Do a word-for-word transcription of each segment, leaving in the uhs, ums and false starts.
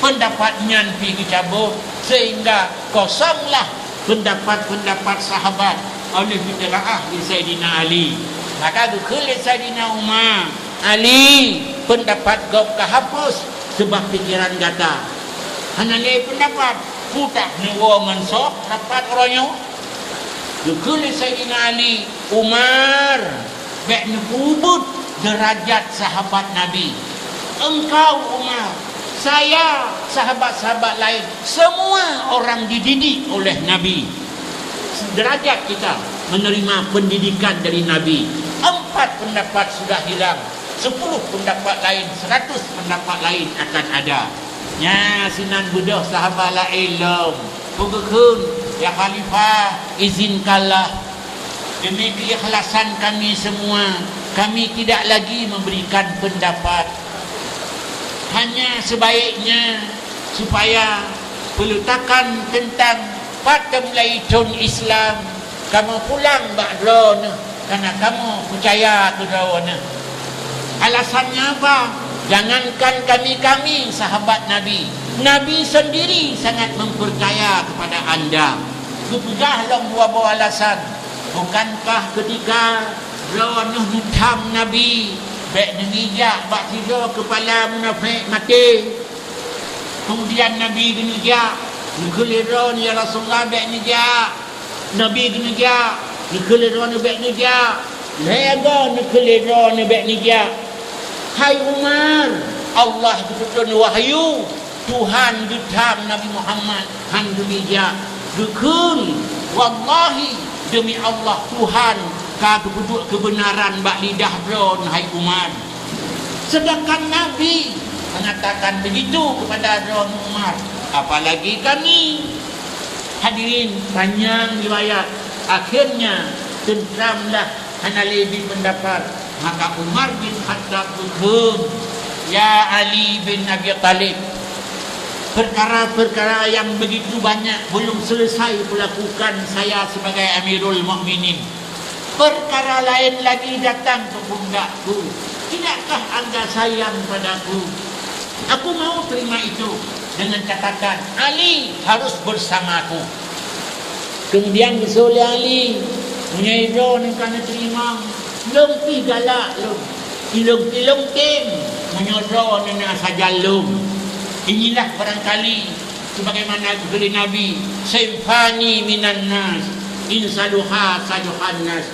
Peundapat nyan pih geucabot, seuhingga kosonglah peundapat-peundapat sahabat oleh geuteulah lé Saidina Ali. Maka geukheun lé Saidina Umar, "Ali, peundapat gob kahapus, seubab pikeran gata hana lé peundapat, peue teuh neuwoe ngon soe dapat uroe nyoe?" Geukheun lé Saidina Ali, "Umar, bék neupeubuet deurajat sahabat Nabi. Engkau, Umar, saya, sahabat-sahabat laén, semua orang dididik oleh Nabi. Derajat kita menerima pendidikan dari Nabi. Empat pendapat sudah hilang, sepuluh pendapat lain, seratus pendapat lain akan ada." Nyan sinan beudôh sahabat laén lom. Peue geukheun, "Ya Khalifah, izinkanlah, demi keikhlasan kami semua, kami tidak lagi memberikan pendapat. Hanya sebaiknya supaya peuletakan tentang pat teumulai thon Islam, kamoe pulang bak droeneuh, karena kamoe peucaya keu droeneuh." "Alasannya apa?" "Jangankan kami-kami, sahabat Nabi, Nabi sendiri sangat mempercaya kepada anda." Geupeugah lom dua boh alasan, "Bukankah ketika droeneuh neutham Nabi, bék neumijak bak sidroe keupala munafék maté?" Kemudian Nabi geuneujak, geukheun lé droeneuh, "Ya Rasulullah, bék neujak." Nabi geuneujak, geukheun lé droeneuh, "Bék neujak." Lhée goe geukheun lé droeneuh, "Bék neujak." "Hai Umar, Allah geupeutrön wahyu, Tuhan geutham Nabi Muhammad, han geumijak." Geukheun, "Wallahi, demi Allah, Tuhan ka geupeuduek keubeunaran bak lidah droeneuh, hai Umar." Sedangkan Nabi mengatakan begitu kepada droeneuh Umar, apalagi kami. Hadirin, panjang riwayat. Akhirnya, teuntramlah hana lé bi pendapat. Maka Umar bin Khattab geukheun, "Ya Ali bin Abi Thalib, perkara-perkara yang begitu banyak belum selesai kulakukan saya sebagai Amirul Mukminin. Perkara laén lagi datang keu pundakku. Tidakkah anda sayang padaku?" "Aku mau terima itu, dengan catatan Ali harus bersamaku." Kemudian geuseuôt lé Ali, "Meunyoe droeneuh ka neuteurimong, lôn pih galak lôn, ilôn pih lôn tem meunyoe droeneuh na sajan lôn." Inilah barangkali sebagaimana geukheun lé Nabi, "Sinfani minan nas, in saluha saluhan nas."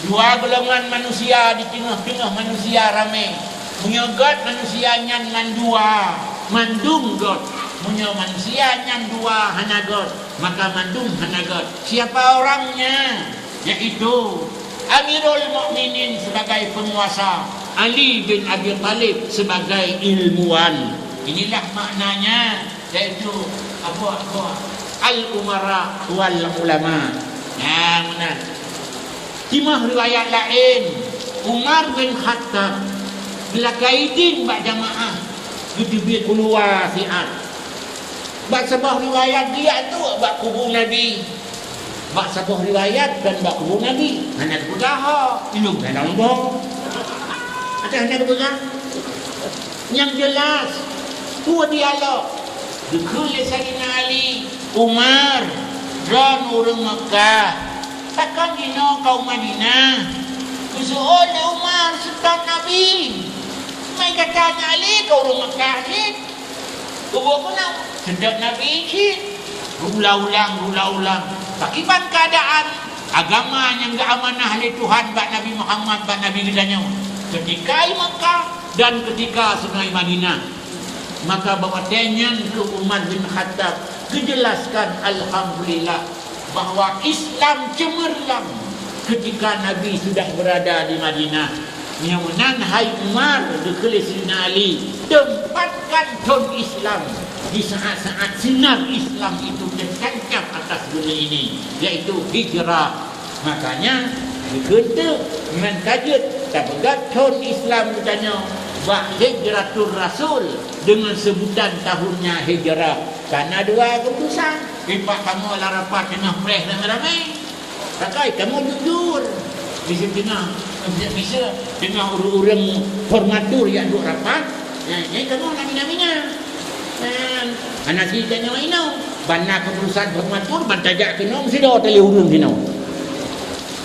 Dua golongan manusia di teungoh-teungoh manusia ramé. Meunyoe gét manusia nyan mandua, mandum gét. Meunyoe manusia nyan dua hana gét, maka mandum hana gét. Siapa orangnya? Yaitu Amirul Mukminin sebagai penguasa, Ali bin Abi Thalib sebagai ilmuwan. Inilah maknanya, yaitu apa, apa? Al-umara wal ulama. Nah, meunan. Timoh riwayat laén, Umar bin Khattab geulakée idin bak jamaah geuteubiet u luwa siat. Bak saboh riwayat geujak duek bak kubu Nabi. Bak saboh riwayat dan bak kubu Nabi. Hana geupeugah ho, ilôn hana muboh. Até hana geupeugah. Nyang jeulaih, peue dialog? Geukheun lé Saidina Ali, "Umar, droen ureuëng Meukah, pakon jinoe ka u Madinah?" Geuseuôt lé Umar, "Seutôt Nabi, mai gata nyan lé ka ureuëng Meukah cit?" Geuboh keunoe, "Seutôt Nabi cit." Geuulang-ulang, geuulang-ulang. Pakriban keuadaan agama nyang geuamanah lé Tuhan bak Nabi Muhammad, bak Nabi geutanyoe, keutika i Meukah dan keutika seungai Madinah. Maka bak watée nyan keuh Umar bin Khattab geujeulaskan, alhamdulillah, bahwa Islam ceumeurlang keutika Nabi sudah beurada di Madinah. Nyang meunan hai Umar, geukheun lé Saidina Ali, tempatkan thon Islam di saat-saat sinar Islam itu tertancap atas bumi ini, yaitu hijrah. Makanya, geukheun teuk ngon ka jeuet tapeugah thon Islam geutanyoe bak Hijratur Rasul deungon seubutan tahunnya hijrah. Kana dua keuputusan. Ipak kamoe lam rapat teungoh preh ramé-ramé. Pakai kamoe jujur. Miseue teungoh, miseue teungoh ureuëng-ureuëng formatur jak duek rapat, nyan, nyan kamoe na mina-mina. Hana si tanyoe inoe, ban na keuputusan prematur, ban tajak keunoe, meusidroe teuh lé ureueng sinoe.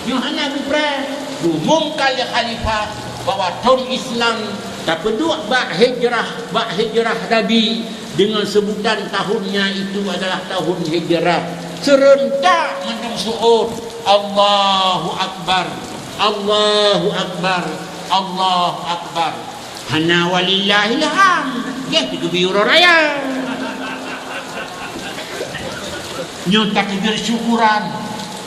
Nyoe hana geupreh, geumumkan lé khalifah bahwa thon Islam tapeuduek bak hijrah, bak hijrah Nabi, dengan sebutan tahunnya itu adalah tahun hijrah. Serentak mandum su'ud, Allahu Akbar, Allahu Akbar, Allahu Akbar. Hana walillahil hamd, geh teugeubri uroe raya. Nyoe takbir syukuran.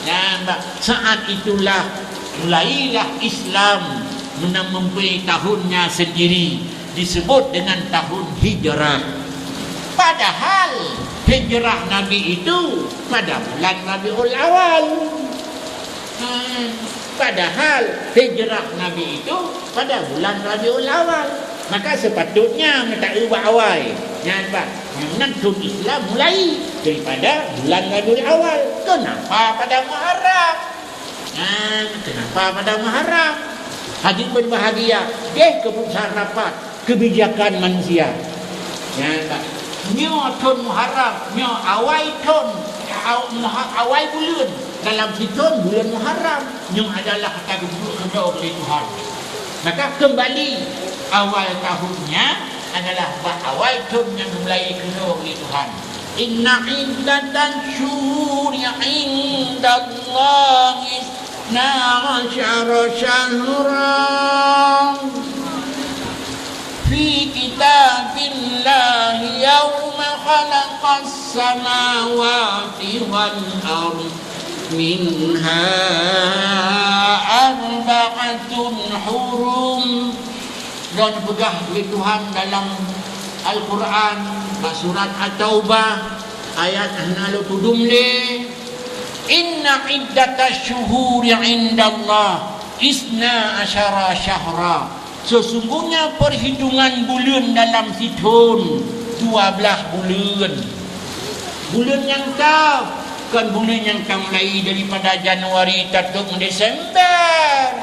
Nyan bah, saat itulah mulailah Islam meunang mempunyai tahunnya sendiri, disebut dengan tahun hijrah. Padahal hijrah Nabi itu pada bulan Rabiul Awal. Hmm, padahal hijrah Nabi itu pada bulan Rabiul Awal. Maka sepatutnya meuta-eu bak awai. Nyan bah, nyan thon Islam mulai daripada bulan Rabiul Awal. Kenapa pada Muharram? Nyan, kenapa pada Muharram? Hadirin berbahagia, deh keputusan rapat kebijakan manusia. Nyan bah, nyoe thon Muharram, nyoe awai thon, aw-, Muha-, awai buleuen dalam sithon buleuen Muharram, nyoe adalah ka geubuet keudroe lé Tuhan. Maka kembali, awal tahunnya adalah bak awai thon nyang mulai keudroe lé Tuhan. Inna iddatasy syuhuri indallahi isna asyara syahran fi kitabillahi yauma khalaqas samawati wal ard minha arba'atun hurum. Lôn peugah lé Tuhan dalam Al-Qur'an, bak surat At-Taubah, ayat hana lôn tudum lé, "Inna iddatasy syuhuri indallah isna asyara syahra." Sesungguhnya perhitungan buleuen dalam sithon dua blaih buleuen. Buleuen nyang ka, kon buleuen nyang ka mulai daripada Januari tateuk Desember.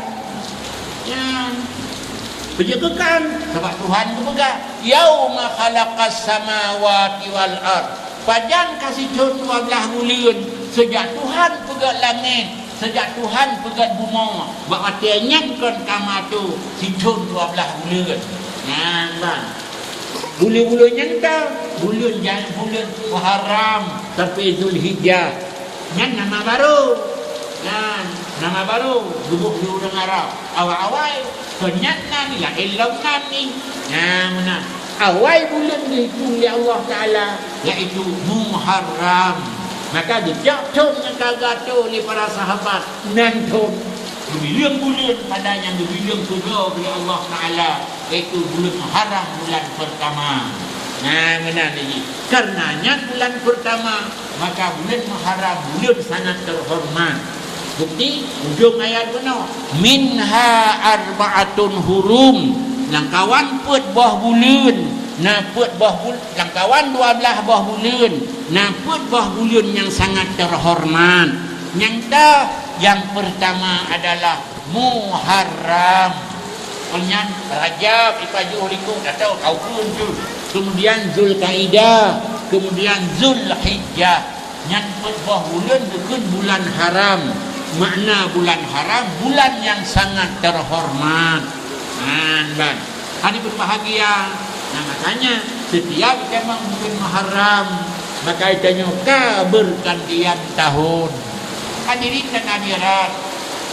Nyan. Beujeuet keu kan, sabab Tuhan geupeugah, "Yauma khalaqas samawati wal ard." Pajan ka sithon dua blaih buleuen, seujak Tuhan peugét langét, seujak Tuhan peugét bumoe, bak watée nyan kon ka mato sithon dua blaih buleuen. Nyan ban. Buleuen-buleuen nyan ka, buleuen jan-, buleuen Muharram sampai Zulhijjah. Nyan nama barô. Nyan nama barô geuboh lé ureuëng Arab. Awai-awai, kon nyan nan, laén lom nan ni. Nyan meunan. Awai buleuen geuhitong lé Allah Taala, yaitu Muharram. Maka geujak thon nyang ka geuatô lé para sahabat, nan thon geubileung buleuen pada nyang geubileung keudroe lé Allah Taala, yaitu buleuen Muharram, bulan pertama. Nah, meunan lagée. Karena nyan bulan pertama, maka buleuen Muharram buleuen sangat terhormat. Bukti, ujong ayat bunoe, "Minha arba'atun hurum." Lamkawan peuet boh buleuen, na peuet boh bul-, lamkawan dua blaih boh buleuen, na peuet boh buleuen nyang sangat terhormat. Nyang ta, nyang pertama adalah Muharram. Kemudian Rajab, ipajoh likot, atau tahun tu. Kemudian Zulkaidah, kemudian Zulhijjah. Nyan peuet boh buleuen geukheun bulan haram. Makna bulan haram, bulan nyang sangat terhormat. Nah, ban. Hadirin berbahagia. Nah, makanya setiap memang bulan Muharram, maka tanyoe ka bergantian tahun. Hadirin dan hadirat,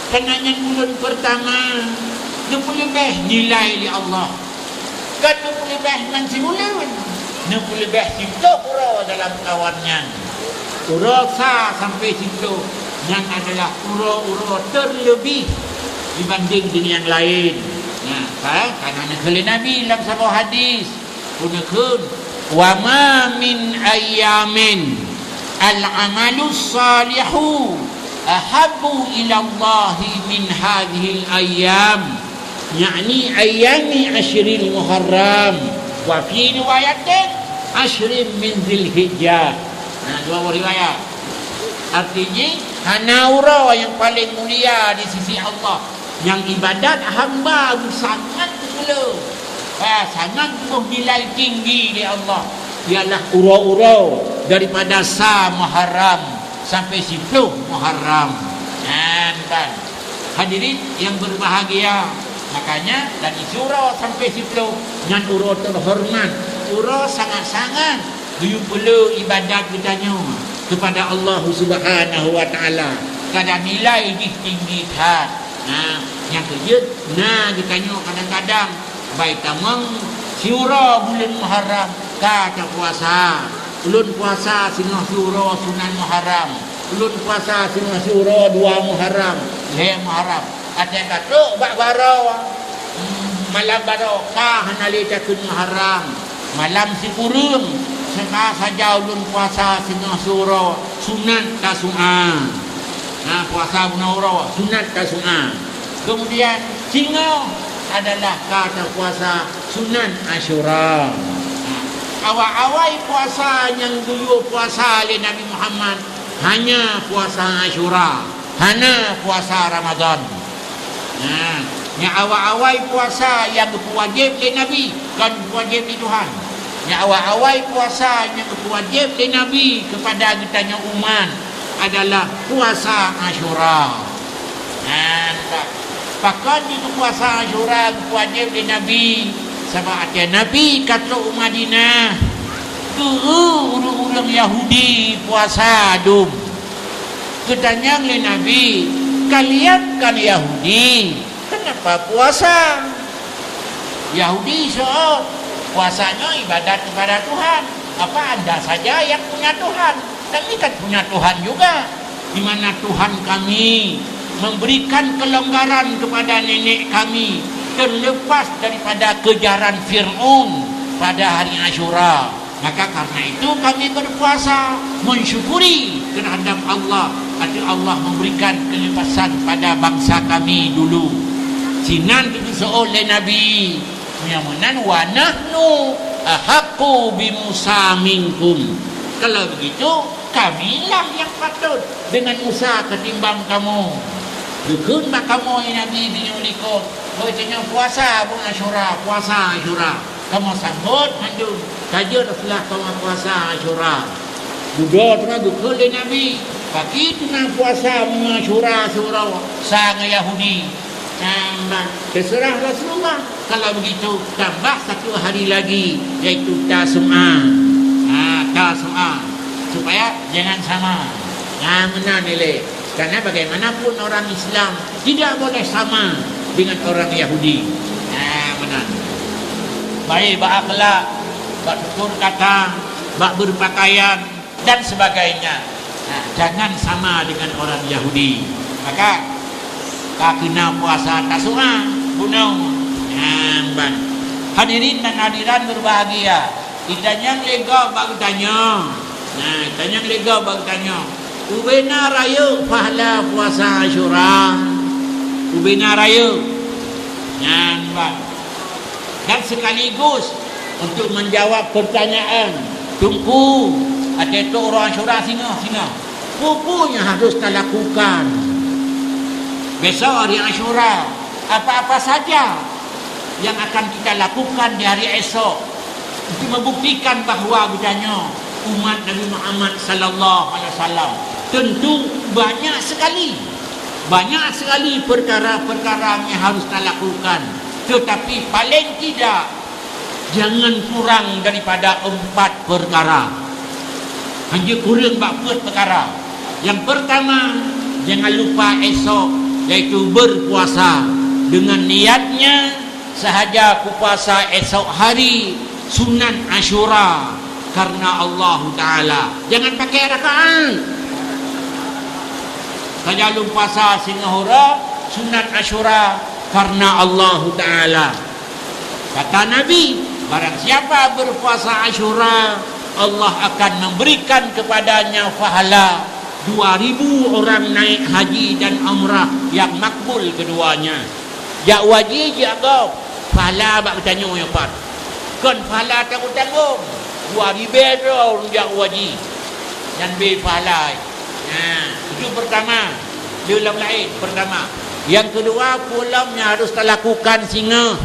karena nyan bulan pertama, neupeuleueh nilai lé Allah. Kon neupeuleueh nan sibuleuen, neupeuleueh siploh uroe dalam kawan nyan. Uroe sa sampai siploh, nyan adalah uroe-uroe terlebih dibanding dengan yang lain. Nah, ka, karena neukheun lé Nabi dalam saboh hadis, Peue neukheun, "Wa ma min ayyamin al-amalus salihu ahabbu ilallahi min hadzihil ayyam," yakni ayyami asyril Muharram, wa fi riwayatin asyrin min Dzulhijjah. Nah, dua buah riwayat. Artinya, hana uroe nyang paleng mulia di sisi Allah. Nyang ibadat hamba sangat geupeuleueh, ha, sangat geuboh nilai tinggi lé Allah. ialah uroe-uroe daripada sa Muharram sampai siploh Muharram. Nyan kan. Hadirin yang berbahagia, makanya dari sura sampai siploh nyan uroe terhormat, uroe sangat-sangat geuyue peuleueh ibadat geutanyoe kepada Allah Subhanahu wa Taala. Kada nilai jih tinggi that. Nah, nyang keujeuet na geutanyoe kadang-kadang bai tamong siuroe buleuen Muharram ka tapuasa. Ulôn puasa singoh siuroe sunat Muharram. Ulôn puasa singoh siuroe dua Muharram, lhée Muharram. Até ka trok bak baroe, hmm, malam baroe ka hana lé takheun Muharram. Malam sikureueng, seuka saja ulôn puasa singoh siuroe sunat Tasu'a. Nah, puasa bunoe uroe sunat Tasu'a. Kemudian singoh adalah ka tapuasa sunat Asyura. Nah, awai-awai puasa nyang geuyue puasa lé Nabi Muhammad hanya puasa Asyura, hana puasa Ramadan. Nah, nyang awai-awai puasa nyang geupeuwajéb lé Nabi, kon geupeuwajéb lé Tuhan. Nyang awai-awai puasa nyang geupeuwajéb lé Nabi keupada geutanyoe umat adalah puasa Asyura. Nah, nampak? Pakon jih puasa Asyura geupeuwajéb lé Nabi? Sabab até Nabi ka trok u Madinah, geu-eu ureuëng-ureuëng Yahudi puasa dum. Geutanyong lé Nabi, "Kalian kan Yahudi, kenapa puasa?" Yahudi seuôt, "Puasa nyoe ibadat kepada Tuhan. Apa anda saja yang punya Tuhan? Kami kan punya Tuhan juga, di mana Tuhan kami memberikan kelonggaran kepada nenek kami terlepas daripada kejaran Fir'aun pada hari Asyura." Maka karena itu kami berpuasa, mensyukuri terhadap Allah, ateueh Allah memberikan kelepasan pada bangsa kami dulu. Sinan geuseuôt lé Nabi, nyang meunan, "Wa nahnu ahaqqu bi Musa minkum." Kalau begitu, kamilah yang patut dengan Musa ketimbang kamu. Geukheun bak kamoe Nabi di nyoe likot, "Beutanyoe puasa buet Asyura, puasa Asyura." Kamoe sambot mandum, ka jeuet Rasulullah kamoe puasa Asyura. Budoe teuma geukheun lé Nabi, "Pakri teuma puasa meunyoe Asyura siuroe sa ngon Yahudi?" Tambah, "Terserah Rasulullah, kalau begitu tambah satu hari lagi, yaitu Tasu'a." Ha, Tasu'a. Supaya jangan sama. Ha, meunan ilée. Karena bagaimanapun orang Islam tidak boleh sama dengan orang Yahudi. Nah, meunan. Baik bak akhlak, bak tutur kata, bak berpakaian, dan sebagainya. Nah, jangan sama dengan orang Yahudi. Maka, ka keunan puasa Tasu'a, bunoe. Nah, ban. Hadirin dan hadirat berbahagia. Itanyong lé gob bak geutanyoe. Nah, itanyong lé gob bak geutanyoe. Ubena rayeuk pahala puasa Asyura? Ubena rayeuk. Nyan ban. Dan sekaligus untuk menjawab pertanyaan, Teungku, até trok uroe Asyura singoh, singoh. Peue-peue nyang harus talakukan besok hari Asyura? Apa-apa saja yang akan kita lakukan di hari esok untuk membuktikan bahwa geutanyoe umat Nabi Muhammad sallallahu alaihi wasallam? Tentu banyak sekali, banyak sekali perkara-perkara yang harus talakukan. Tetapi paling tidak, jangan kurang daripada empat perkara. Hanjeuet kureueng bak peuet peukara. Yang pertama, jangan lupa esok, yaitu berpuasa dengan niatnya sahaja kupuasa esok hari sunat Asyura karena Allahu Ta'ala. Jangan pakai rakaat. Saja lôn puasa singoh uroe sunat Asyura karena Allahu Ta'ala. Kata Nabi, barang siapa berpuasa Asyura, Allah akan memberikan kepadanya pahala dua ribu orang naik haji dan umrah yang makbul keduanya. Jak haji jak gob, pahala bak geutanyoe nyang pat. Kon pahala tanggong-tanggong. Dua ribée droe ureuëng jak haji. Nyan bé pahala. Nah, itu pertama. Dia lom laén, pertama. Yang kedua, peue lom nyang harus talakukan singoh.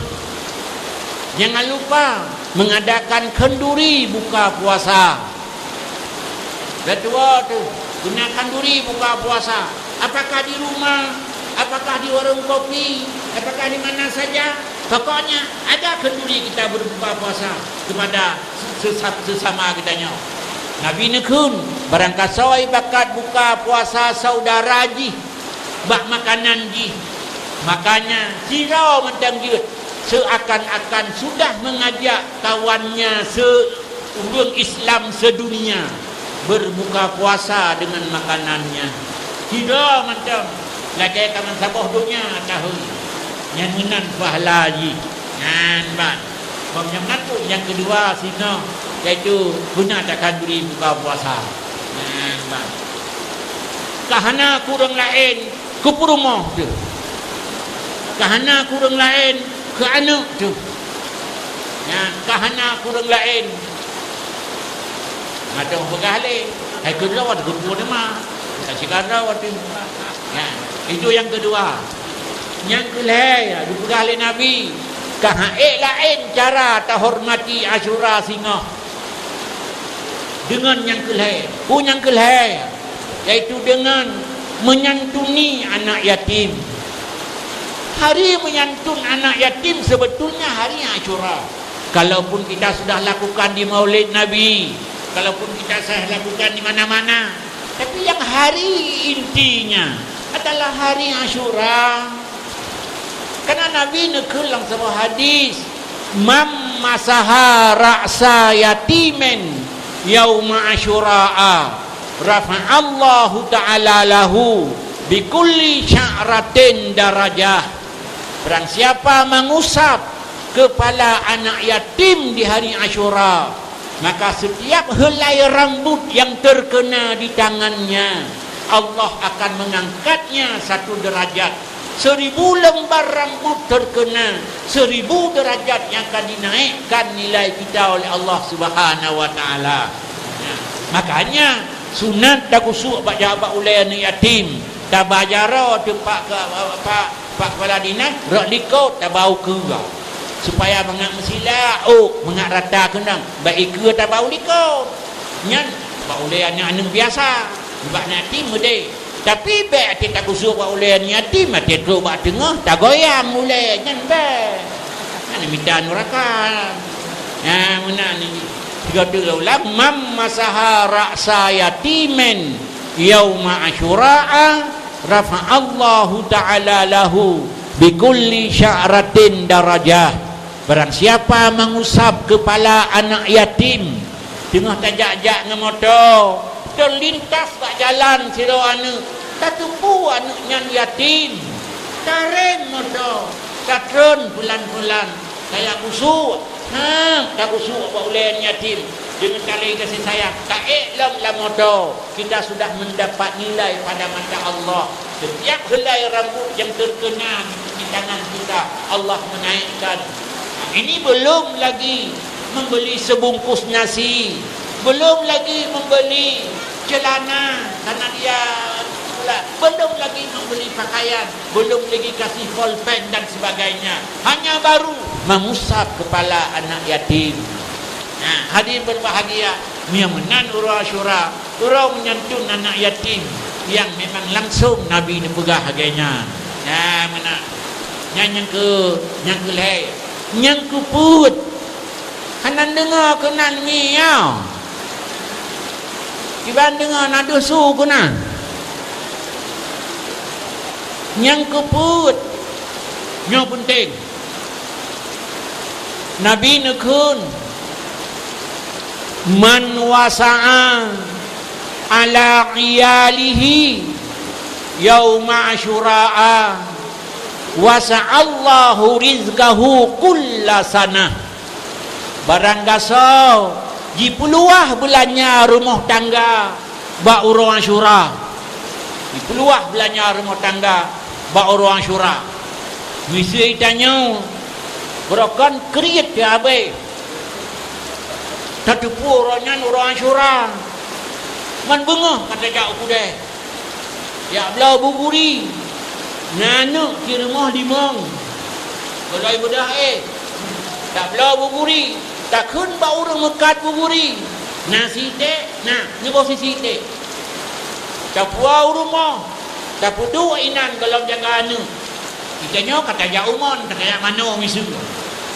Jangan lupa, mengadakan khanduri buka puasa. Beutôi tu, guna khanduri buka puasa. Apakah di rumah, apakah di warung kopi, apakah di mana saja, pokoknya ada khanduri kita berbuka puasa kepada sesa-, sesama kita nyoe. Nabi neukheun, barangkasoe bakat buka puasa saudara jih bak makanan jih, makanya sidroe mantong jeuet, seakan-akan sudah mengajak kawannya se-, ureuëng Islam sedunia berbuka puasa dengan makanannya. Sidroe mantong lagée kaman saboh donya tahun, nyan meunan pahala jih. Nyan ban. Bab nyang mantong nyang keudua sinoe, yaitu guna takhanduri buka puasa. Nyan ban. Ka hana keu ureuëng laén, keu peurumoh teuh. Ka hana keu ureuëng laén, keu aneuëk teuh. Nyan, ka hana keu ureuëng laén. Mantong peugah lé, hai keudroe, keu peurumoh teuma. Ka sikarang watée. Nyan, itu nyang keudua. Nyang keulhée, geupeugah lé Nabi, ka han ék laén cara tahormati Asyura singoh deungon nyang keulhée. Peue nyang keulhée? Yaitu deungon menyantuni anak yatim. Hari menyantun anak yatim sebetulnya hari Asyura. Kalaupun kita sudah lakukan di Maulid Nabi, kalaupun kita sudah lakukan di mana-mana, tapi yang hari intinya adalah hari Asyura. Karena Nabi neukheun lam saboh hadis, "Man masaha ra'sa yatimin yauma Asyura'a, rafa'allahu ta'ala lahu bikulli sya'ratin darajah." Barang siapa mengusap kepala anak yatim di hari Asyura, maka setiap helai rambut yang terkena di tangannya, Allah akan mengangkatnya satu derajat. Seribu lembar rambut terkena, seribu derajat yang akan dinaikkan nilai kita oleh Allah Subhanahu wa Ta'ala. Nah, makanya sunat takusuk bak jaroe bak ulée aneuk yatim, taba jaroe teuh bak, bak, bak kepala dinas, rot likot taba ukeue, supaya mangat meusilak, ôk, mangat rata keunong, bak ikeue taba u likot. Nyan bak ulée aneuk-aneuk biasa, bak aneuk yatim meudeh. Tapi bék até takusuk bak ulée aneuk yatim, até trok bak teungoh, tagoyang ulée, nyan bék. Nyan mita nuraka. Nah, meunan nyan. Sigoe teuk ulang, "Man masaha ra'sa yatimin yauma Asyura'a, rafa'allahu ta'ala lahu bikulli sya'ratin darajah." Barang siapa mengusap kepala anak yatim, teungoh tajak-jak ngon moto, teulintas bak jalan sidroe aneuk, tateupeue aneuk nyan yatim, tarem moto, tatreun peulan-peulan, tajak kusuk, ha, takusuk bak ulée aneuk yatim, deungon tali kasih sayang, taék lom lam moto. Kita sudah mendapat nilai pada mata Allah. Setiap helai rambut yang terkena di tangan kita, Allah menaikkan. Ini belum lagi membeli sebungkus nasi, belum lagi membeli celana karena dia sekolah, belum lagi membeli pakaian, belum lagi kasih polpen dan sebagainya. Hanya baru mengusap kepala anak yatim. Nah, hadirin berbahagia, nyang meunan uroe Asyura, uroe menyantun anak yatim nyang memang langsung Nabi neupeugah lagée nyan. Nah, meunan. Nyan nyang keu, nyang keu lhée. Nyang keu peuet, hana deungoe keunan ngieng. Kiban deungoe na deuh su keunan. Nyang keu peuet, nyoe peunteng. Nabi neukheun, "Man wasa'a ala iyalihi yauma Asyura'a, wasa'allahu rizqahu kulla sanah." Barang gasoe jipeuluwah beulanja rumoh tangga bak uroe Asyura. Jipeuluwah beulanja rumoh tangga bak uroe Asyura. Miseue tanyoe, beurokon kriet keu abée. Tateupeue uroe nyan uroe Asyura. Man beungoh ka tajak u keudée. Jak bloe buguri. Na aneuk di rumoh limong. Goloi beudoh éh. Jak bloe buguri. Takheun bak ureuëng meukat buburi, na siték, na neuboh siték. Tapuwoe u rumoh, tapeuduek inan gohlom jaga aneuëk. Geutanyoe ka tajak u mon, tajak manoe miseue.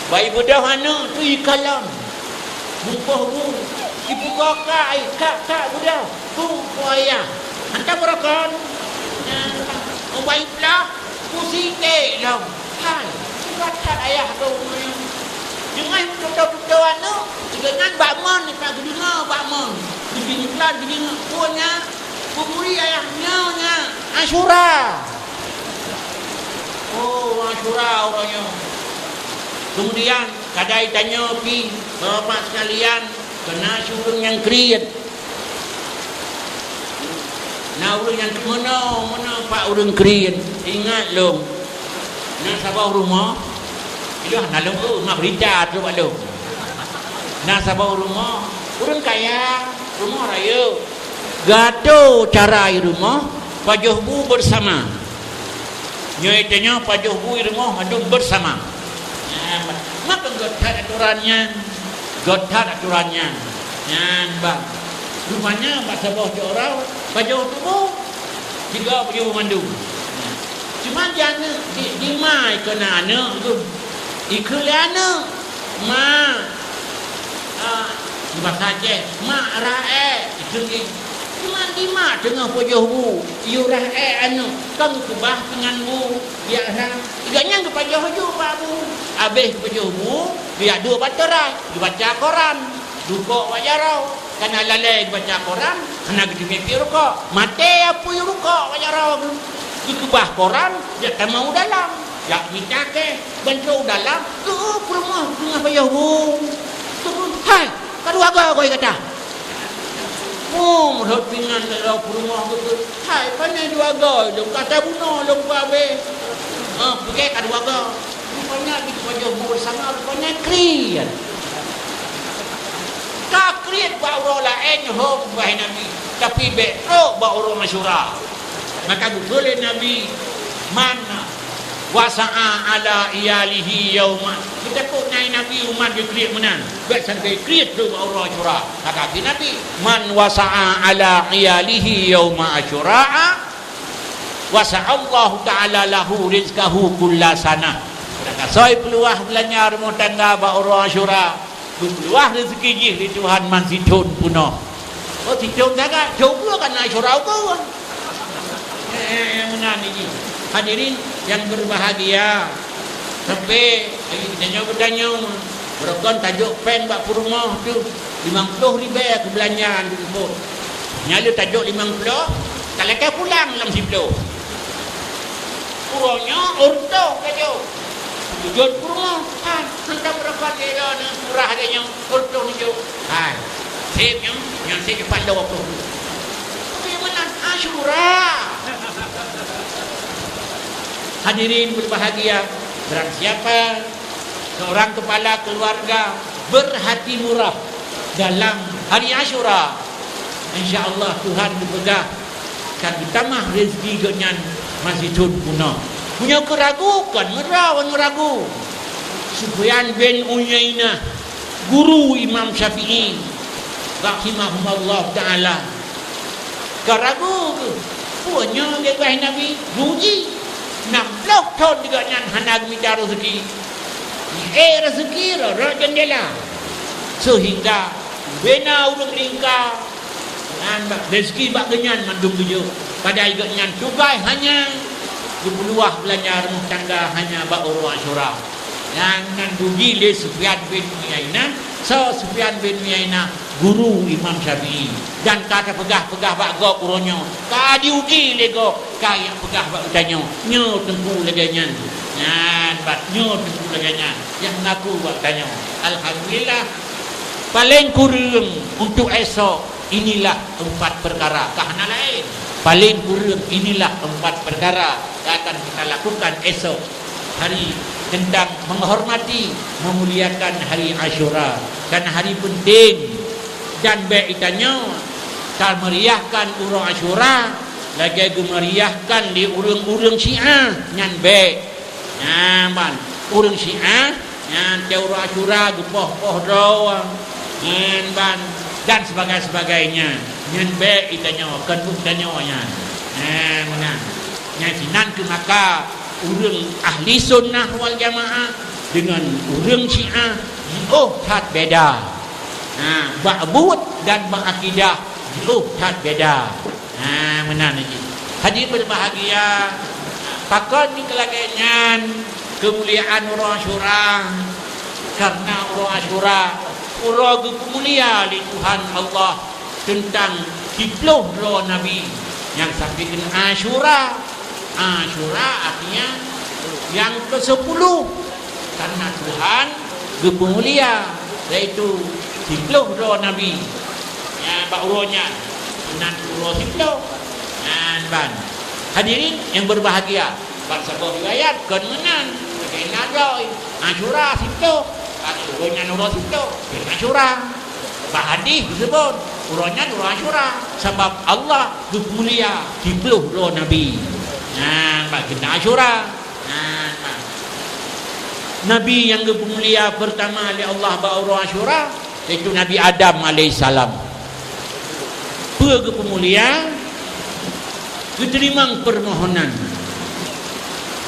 Bak ibeudôh aneuëk teuh ikalon, mukoh bu, ipeugoe kak, kak, kak beudôh, bu, bu ayah. Hantom beurokon. Ubak iplah, bu siték lom. Hai, sipat that ayah keu uroe nyoe. Teungoh meututoe-tutoe aneuëk, sigoe nyan bak mon, ipat geudeungoe bak mon. Geudeungoe, geudeungoe, peue nyan? Buburi ayah nyoe nyan, Asyura. Oh, Asyura uroe nyoe. Keumudian, kadai tanyoe pih, Bapak-bapak sekalian, keunan ureuëng nyang kriet. Na ureuëng nyang meunoe, meunoe bak ureuëng kriet. Ingat lom, na saboh rumoh, ilôn hana lôn, oh, na beurita trok bak lôn. Na saboh rumoh, ureuëng kaya, rumoh rayeuk. Geuatô cara i rumoh, pajoh bu beusama. Nyoe tanyoe pajoh bu i rumoh mandum beusama. Nyan, maka göt that atoran nyan. Göt that atoran nyan. Nyan, bang. Rupanya bak saboh cot uroe, pajoh bu, tiga pajoh bu mandum. Cuma di aneuëk, di, di ma ikeu na aneuëk tu. Ikeu lé aneuëk, ma, ah, di bahasa Aceh, ma raék, ikeu nyan. Cuma di ma teungoh pajoh bu, yue raék aneuëk, kon geukeubah pingan bu, biasa. Gobnyan geupajoh ju bak bu. Abéh geupajoh bu, geujak duek bak teras, geubaca Quran, rukok bak jaroe. Kana lalée geubaca Quran, hana geuteumé piep rukok. Maté apui rukok bak jaroe geuh. Geukeubah Quran, jak tamong u dalam, jak mita keu bantrok u dalam, geu peurumoh teungoh pajoh bu. Hai, ka dua goe goe gata. Oh, meurhot pingan lé droe peurumoh geukheun, "Hai, pane dua goe lôn, ka tabunoe lôn peuabéh." Ah, peugét ka dua goe. Rupanya di pajoh bu sama, rupanya kriet. Ka kriet bak uroe laén hom, wahai Nabi, tapi bék trok bak uroe Asyura. Maka geukheun lé Nabi, "Man wasa'a ala iyalihi yauma." Geutakot nyan Nabi umat geukriet meunan. Bék sangkai kriet trok bak uroe Asyura. Maka geukheun Nabi, "Man wasa'a ala iyalihi yauma Asyura, wasa'allahu ta'ala lahu rizqahu kulla sanah." Nyang ka soe peuluwah beulanja rumoh tangga bak uroe Asyura, Geupeuluwah reuzeuki jih lé Tuhan man sithon peunoh. Oh, sithon sagai, coba ka na Asyura ukeue. Eh, eh, eh, meunan jih. Hadirin yang berbahagia, sampai lagèe geutanyoe geutanyoe, beurokon tajok péng bak peurumoh tu, limong ploh ribèe keu beulanja di rumoh. Nyan lé tajok limong ploh, talakèe pulang lam siploh. Uroe nyoe, uroe toh ka jok. Jok peurumoh, han, hantom beurapa lé droeneuh murah lagèe nyoe, uroe toh jok. Hai, sép nyoe, nyoe sép pat dua ploh. Tapi meunan Asyura. Hadirin berbahagia, barang siapa seorang kepala keluarga berhati murah dalam hari Asyura, insya Allah Tuhan geupeugah ka geutamah reuzeuki geuhnyan masithon peunoh. Meunyoe keu ragu, kon meurawa meuragu. Sufyan bin Uyainah, guru Imam Syafi'i, rahimahumullah ta'ala, ka ragu keuh, peue nyoe geubah Nabi? Rugi. Nam ploh thon geuhnyan hana geumita reuzeuki. Jiék reuzeuki rot-rot jeundela. Seuhingga bubena ureuëng lingka, nyan bak, reuzeuki bak geuhnyan mandum geujok. Padahai geuhnyan tugaih hanya geupeuluwah beulanja rumoh tangga hanya bak uroe Asyura. Nyan nan rugi lé Sufyan bin Uyainah. Soe Sufyan bin Uyainah? Guru Imam Syafi'i. Dan ka tapeugah-peugah bak gob uroe nyoe, ka diuji lé gob, ka jak peugah bak geutanyoe, nyoe teungku lagèe nyan. Nyan, bat nyoe teungku lagèe nyan, nyang ngaku bak geutanyoe. Alhamdulillah, paleng kureueng untuk esok, inilah empat perkara. Ka hana laén. Paleng kureueng, inilah empat perkara yang akan kita lakukan esok hari tentang menghormati, memuliakan hari Asyura. Karena hari penting. Dan bék geutanyoe tameriahkan uroe Asyura lagèe geumeriahkan lé ureuëng-ureuëng Syiah. Nyan bék. Nyan ban, ureuëng Syiah Nyan, watèe uroe Asyura geupoh-poh droe, nyan ban, dan sebagainya. Nyan bèk itanyoe, kon buet tanyoe nyan. Nyan meunan. Nyan sinan keuh maka ureueng ahli sunnah wal jamaah deungon ureueng Syiah jiôh that beda. Ha, bak buet dan bak akidah jiôh that beda. Ha, meunan lagèe. Hadirin berbahagia, pakon nyang lagèe nyan keumuliaan uroe Asyura? Karena uroe Asyura uroe geupeumulia lé Tuhan Allah teuntang siploh droe nabi nyang sampai keunan Asyura. Asyura artinya yang kesepuluh. Karena Tuhan geupeumulia, yaitu siploh droe nabi. Nyan bak uroe nyan, meunan uroe siploh. Nyan ban. Hadirin yang berbahagia, bak saboh riwayat kon meunan, lagèe nyan droe, Asyura siploh, bak uroe nyan uroe siploh, kon Asyura. Bak hadih geuseubut, uroe nyan uroe Asyura, sabab Allah geupeumulia siploh droe nabi. Nyan bak keunan Asyura. Nah, nah. Nabi nyang geupeumulia peurtama lé Allah bak uroe Asyura, yaitu Nabi Adam alaihissalam. Peue geupeumulia? Geuteurimong peurmohonan.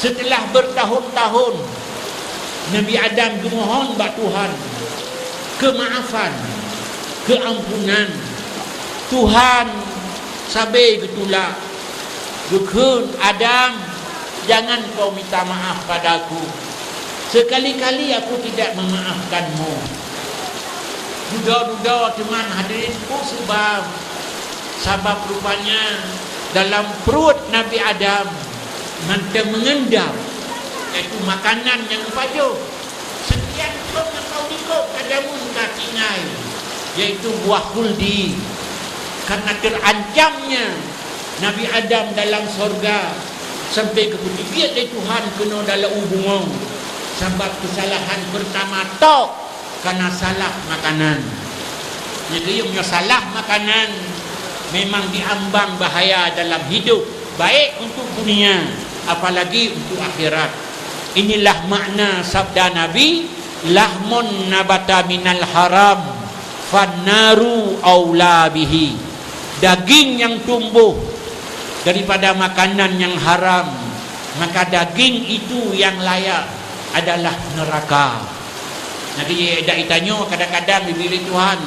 Seuteulah beurtahon-tahon, Nabi Adam geumohon bak Tuhan keumaafan, keuampunan. Tuhan sabe geutulak. Geukheun, "Adam, jangan kau minta maaf padaku. Sekali-kali aku tidak memaafkanmu." Dudoe-dudoe teuma hadirin, peue seubab? Sabab rupanya dalam pruet Nabi Adam mantong meungendap, yaitu makanan nyang geupajoh. Sekian thon atau likot ka jameun ka tinggai, yaitu buah khuldi. Karena terancamnya Nabi Adam dalam sorga, sampai geupeubiet lé Tuhan keunoe dalam u bumoe, sabab keusalahan peurtama tok karena salah makanan. Jadi, meunyoe salah makanan, memang diambang bahaya dalam hidup, baik untuk dunia, apalagi untuk akhirat. Inilah makna sabda Nabi, "Lahmun nabata minal haram, fannaru aula bihi." Daging yang tumbuh daripada makanan yang haram, maka daging itu yang layak adalah neraka. Jadi, dak itanyoe kadang-kadang dibri Tuhan,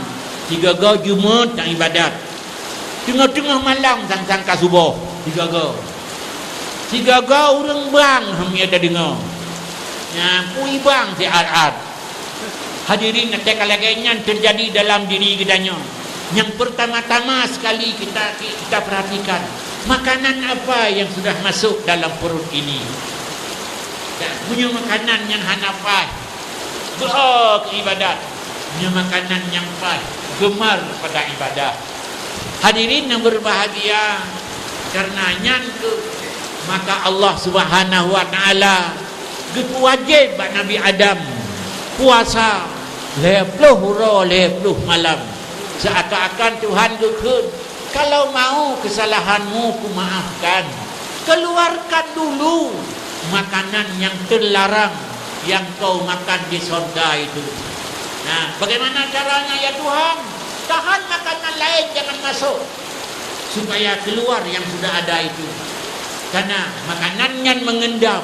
sigoe-goe Jumat nyang ibadat. Teungoh-teungoh malam sang-sang ka suboh, sigoe-goe. Sigoe-goe ureueng bang, ham, ya, tadeungoe. Nyan, peue bang siat-at. Hadirin, nyang ka lagèe nyan teujadi dalam diri geutanyoe. Nyang peurtama-tama sekali kita, kita perhatikan, makanan apa yang sudah masuk dalam perut ini. Dan meunyoe makanan nyang hana paih, beuo keu ibadat. Meunyoe makanan nyang paih, geumar pada ibadah. Hadirin nyang berbahagia, karena nyan keuh maka Allah Subhanahu wa Ta'ala geupeuwajéb bak Nabi Adam puasa lhèe ploh uroe lhèe ploh malam. Seakan-akan Tuhan geukheun, "Kalau mau kesalahanmu kumaafkan, keluarkan dulu makanan yang terlarang yang kau makan di sorga itu." Nah, bagaimana caranya, ya Tuhan? Tahan makanan lain jangan masuk, supaya keluar yang sudah ada itu. Karena makanan nyan mengendap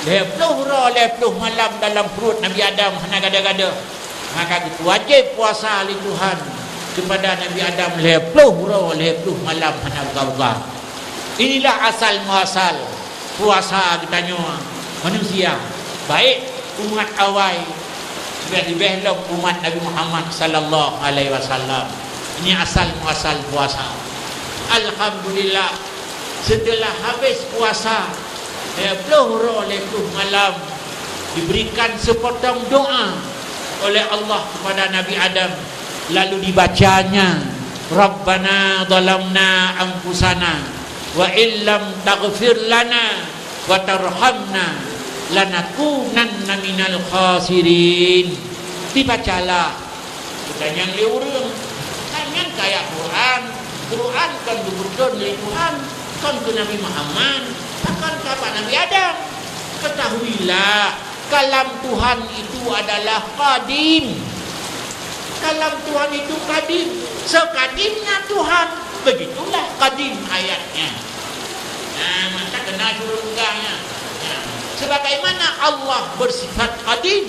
lhèe ploh uroe lhèe ploh malam dalam pruet Nabi Adam hana gada-gada. Maka geupeuwajéb puasa lé Tuhan keupada Nabi Adam lhèe ploh uroe lhèe ploh malam hana buka-buka. Inilah asal muasal puasa geutanyoe manusia, baik umat awai, leubeh-leubeh lom umat Nabi Muhammad sallallahu alaihi wasallam. Ini asal muasal puasa. Alhamdulillah, setelah habis puasa, lhèe ploh uroe lhèe ploh malam, diberikan sepotong doa oleh Allah kepada Nabi Adam, lalu dibacanya, "Rabbana zalamna anfusana wa illam taghfir lana wa tarhamna lanakunanna minal khasirin." Dibacalah. Geutanyong lé ureueng, "Kan nyan keu ayat Quran, Quran kon geupeutron lé Tuhan, kon keu Nabi Muhammad, pakon keu Nabi Adam?" Ketahuilah, Kalam Tuhan itu adalah qadim. Kalam Tuhan itu qadim. Sekadimnya Tuhan, begitulah qadim ayatnya. Nah, maka kena suruh pegang, ya. Nah, sebagaimana Allah bersifat qadim,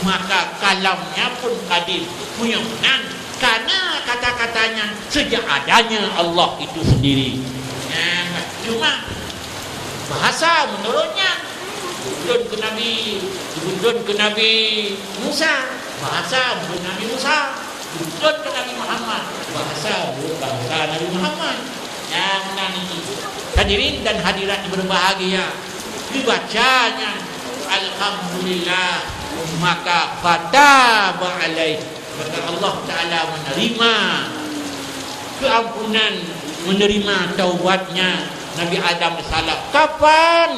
maka kalamnya pun qadim. Meunyoe meunan, karena kata-katanya sejak adanya Allah itu sendiri. Nah, cuma bahasa menurutnya, geuturun keu Nabi, geuturun keu Nabi Musa, bahasa menurut Nabi Musa, geuturun keu Nabi Muhammad, bahasa menurut bahasa Nabi Muhammad. Nyang na niki. Hadirin dan hadirat yang berbahagia, dibacanya Alhamdulillah, maka fataba alaih. Maka Allah Ta'ala menerima keampunan, menerima taubatnya Nabi Adam alaihissalam. Kapan?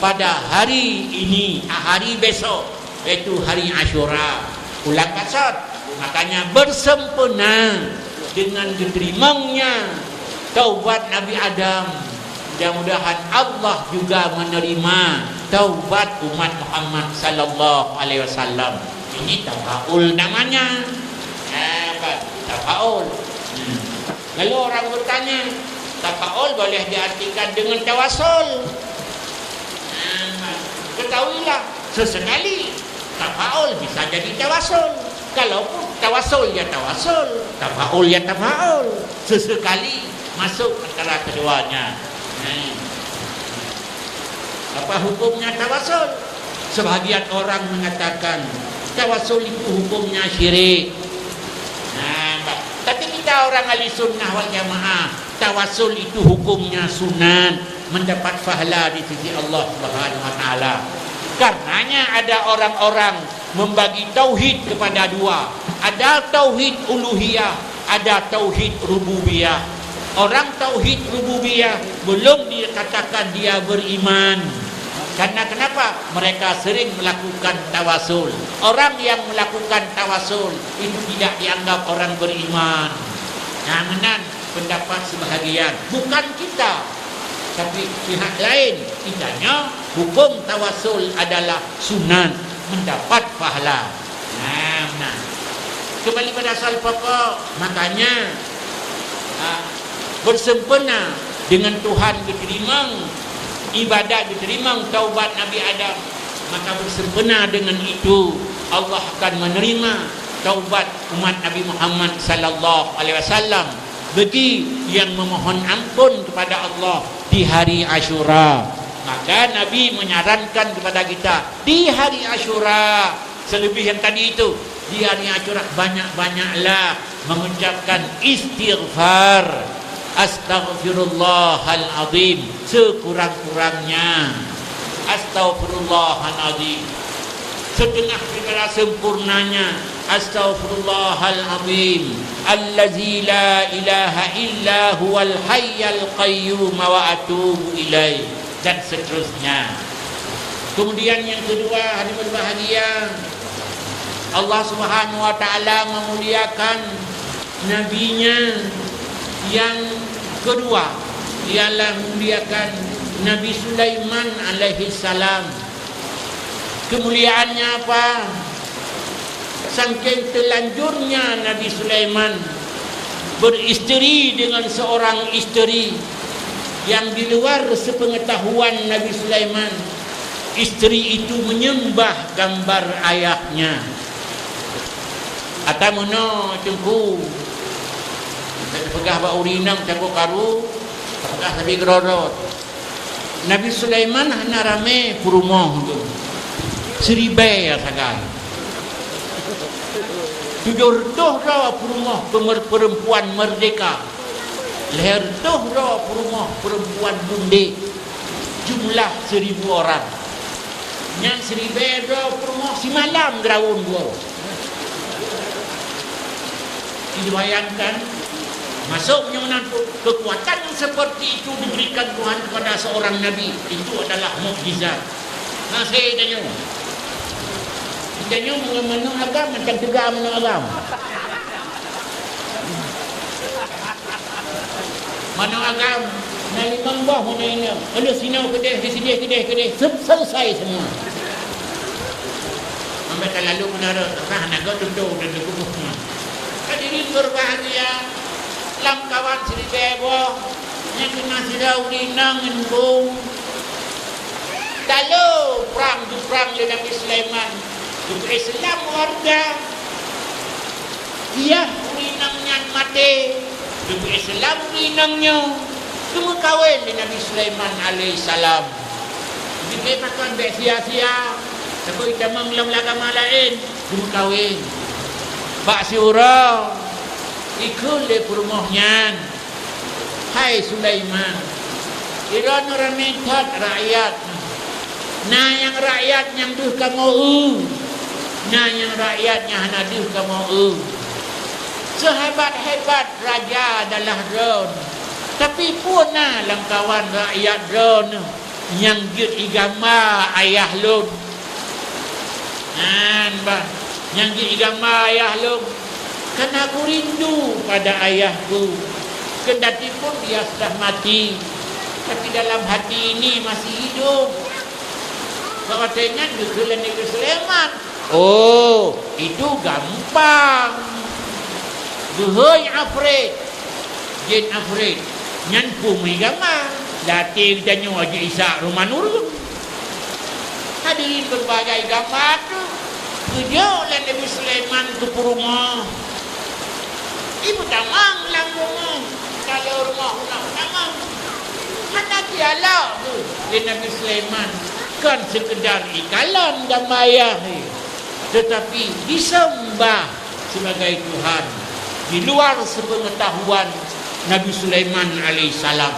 Pada hari ini, ah, hari besok, yaitu hari Asyura. Ulang kasot. Makanya bersempena dengan geuteurimongnya taubat Nabi Adam. Mudah-mudahan Allah juga menerima taubat umat Muhammad sallallahu alaihi wasallam. Ini tafaul namanya. Eh, tafaul. Hmm. Lalu orang bertanya, tafaul boleh diartikan dengan tawasul. Nah, ketahuilah, sesekali tafaul bisa jadi tawasul. Kalaupun tawasul ya tawasul, tafaul ya tafaul, sesekali masuk antara keduanya. Nah, apa hukumnya tawasul? Sebahagian orang mengatakan tawasul itu hukumnya syirik. Nah, tapi kita orang ahli sunnah wal jamaah, tawasul itu hukumnya sunat, mendapat pahala di sisi Allah Subhanahu wa Taala. Karenanya ada orang-orang membagi tauhid kepada dua. Ada tauhid uluhiyah, ada tauhid rububiyah. Orang tauhid rububiyah belum dikatakan dia beriman. Karena kenapa? Mereka sering melakukan tawasul. Orang yang melakukan tawasul itu tidak dianggap orang beriman. Nah, meunan pendapat sebahagian. Bukan kita, tapi pihak lain. Kitanya hukum tawasul adalah sunat, mendapat pahala. Nah, nah. Kembali pada asal pokok, makanya, ah, bersempena dengan Tuhan geuteurimong ibadat, geuteurimong taubat Nabi Adam, maka bersempena dengan itu Allah akan menerima taubat umat Nabi Muhammad sallallahu alaihi wasallam bagi yang memohon ampun kepada Allah di hari Asyura. Maka Nabi menyarankan kepada kita, di hari Asyura, selebih yang tadi itu, di hari Asyura banyak-banyaklah mengucapkan istighfar. Astaghfirullahalazim sekurang-kurangnya. Astaghfirullahalazim setengah daripada sempurnanya. Astaghfirullahalazim allazi la ilaha illa huwal hayyul qayyum wa atubu ilaih, dan seterusnya. Kemudian yang kedua, hadirin berbahagia, Allah Subhanahu wa Taala memuliakan nabinya yang kedua, ialah memuliakan Nabi Sulaiman alaihissalam. Kemuliaannya apa? Sangking telanjurnya Nabi Sulaiman beristeri dengan seorang isteri yang di luar sepengetahuan Nabi Sulaiman, isteri itu menyembah gambar ayahnya. Ata meunoe Teungku, peugah bak ureueng inong cabot karu, peugah sabe keudroe-droe. Nabi Sulaiman hana ramé peurumoh tu. Siribèe sagai. Tujoh reutôh droe peurumoh pemer-, perempuan merdeka. Lhèe reutôh droe peurumoh perempuan bundék. Jumlah seribu orang. Nyang siribèe droe peurumoh simalam geuraun dua. Jadi bayangkan, masuk meunyoe meunan pun, kekuatan yang seperti itu diberikan Tuhan kepada seorang nabi, itu adalah mukjizat. Nah, saya tanya. Tanya mengenai agama, macam juga mengenai agama. Manoe agam, na limong boh manoe inong. Oleh sinoe keudeh, di sideh keudeh, keudeh. Sel-, selesai semua. Ka lalu meunara, nah, na ka tutoe dan dikukuh. Hadirin berbahagia, lamkawan siribèe boh, nyang keunan sidroe ureueng inong ngon bung. Talo prang, geuprang lé Nabi Sulaiman. Geupeu-Islam warga. Yah ureueng inong nyan maté. Geupeu-Islam ureueng inong nyoe. Geumeukawen lé Nabi Sulaiman alaihissalam. Jikheun pakon bèk sia-sia, sapeue tamong lam agama laén, geumeukawen. Bak siuroe, ikheun lé peurumoh nyan, "Hai Sulaiman, droeneuh ramé that rakyat. Na nyang rakyat nyang deuh kamoe eu, na nyang rakyat nyang hana deuh kamoe eu. Seuhebat-hebat raja adalah droeneuh, tapi peue na lamkawan rakyat droeneuh nyang jeuet igamba ayah lôn. Nyan bah, nyang jeuet igamba ayah lôn, karena aku rindu pada ayahku. Kendati pun dia sudah mati, tapi dalam hati ini masih hidup." Bak watèe nyan geukheun lé Nabi Sulaiman, "Oh, itu gampang. Geuhôi Afrit, jén Afrit, nyan peue meuigama, latèe geutanyoe jeuet isak rumoh ureueng." Hadirin, berbagai gamba tu geujok lé Nabi Sulaiman keu peurumoh. Ipeutamong lam rumoh, kalau rumoh unak utamong. Hana jialok tu lé Nabi Sulaiman, kon seukeudar ikalon gamba ayah, tetapi disembah sebagai Tuhan di luar sepengetahuan Nabi Sulaiman alaihissalam.